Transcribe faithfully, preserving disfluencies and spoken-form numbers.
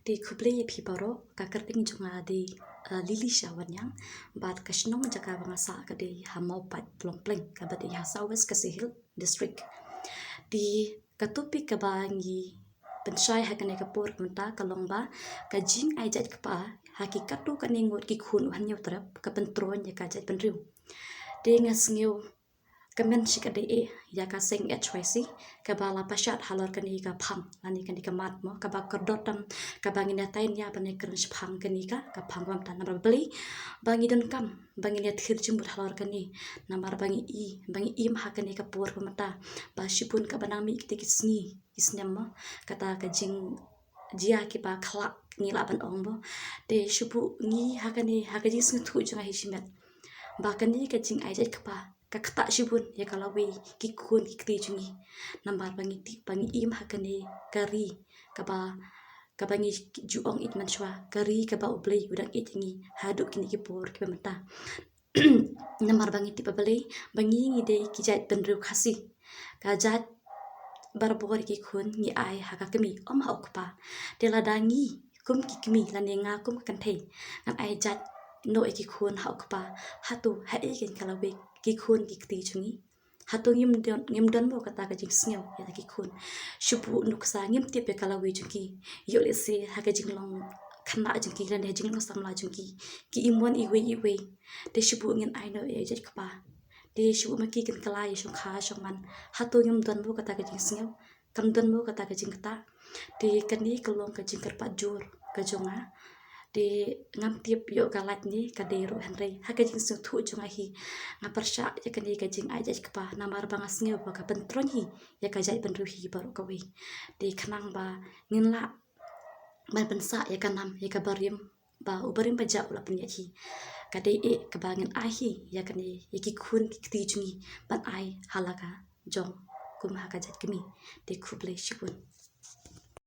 Te khublei ïa phi baroh, ka kyrteng jong nga dei, uh, Lily Shah Wanniang, bad ka shnong jaka ba nga sah ka dei ha Mawpait Longpleng, kaba dei ha South West Khasi Hills District. Te ka topic kaba ngi pynshai ha kane ka por mynta ka long ba ka jingai jait kpa ha ki katto katne ngut ki khun u Hynñiewtrep ka pyntroiñ ïa ka jaitbynriew. Te nga sngew kmen shikatdei eh ïa ka seng H Y C kaba la pynshad halor kane ka phang lane kane ka mat mo, kaba kordor tam, kaba ngin ïa tai nia ban ïa kren shaphang kane ka, ka phang ba mynta. Namar balei ba ngi donkam ba ngin ïa thir jingmut halor kane? Namar ba ngi i, ba ngi im ha kane ka por ba mynta ba shibun kaba nang mih kita ki sngi ki snem mo, kata ka jingjia kiba khlak ngi lah ban ong mo. Te shu buh ngi ha kane, ha ka jingsngewthuh jong nga hi shimet ba kane ka jingai jait kpa ka ktah shibun ïa ka lawei ki khun ki kti jong ngi. Namar ba ngi tip ba ngi im ha kane ka ri kaba, kaba ngi ju ong ïeit mynshuwa, ka ri kaba U Blei u dang ïeit ïa ngi haduh kine ki por kiba mynta. Namar ba ngi tip ba balei, ba ngi ngi dei ki jaitbynriew Khasi. Ka jait barabor ïa ki khun ngi ai ha ka kmie, ym ha u kpa. Te lada ngi kum ki kmie lane nga kum ka kynthei ngan ai jait noh ïa ki khun ha u kpa, hato haei kein ka lawei ki khun ki kti jong ngi? Hato ngim don, ngim don mo kata ka jingsngew ïa ki khun? Shu buh nuksa, ngim tip ïa ka lawei jong ki. Ïoh lehse ha ka jinglong khynnah jong ki lane ha jinglong samla jong ki, ki im wan iwei iwei. Te shu buh ngin ai noh ïa jait kpa. Te shu buh ma ki kin kylla ïa shongkha shongman. Hato ngim don mo kata ka jingsngew? Kam don mo kata ka jingktah? Te kane ka long ka jingkyrpad jur ka jong nga. Te ngam tip ïoh ka lait ne ka dei ruh, hynrei ha ka jingsngewthuh jong nga hi nga pyrshah ïa kane ka jingai jait kpa, namar ba nga sngew ba ka pyntroiñ hi ïa ka jaitbynriew hi baroh kawei. Te khnang ba ngin lah ban pynsah ïa ka nam ïa ka barim ba u barim ba jah u la pynïaid hi, ka dei eh kaba ngin ai hi ïa kane, ïa ki khun ki kti jong ngi ban ai ha la ka jong kum ha ka jait kmie. Te khublei shibun.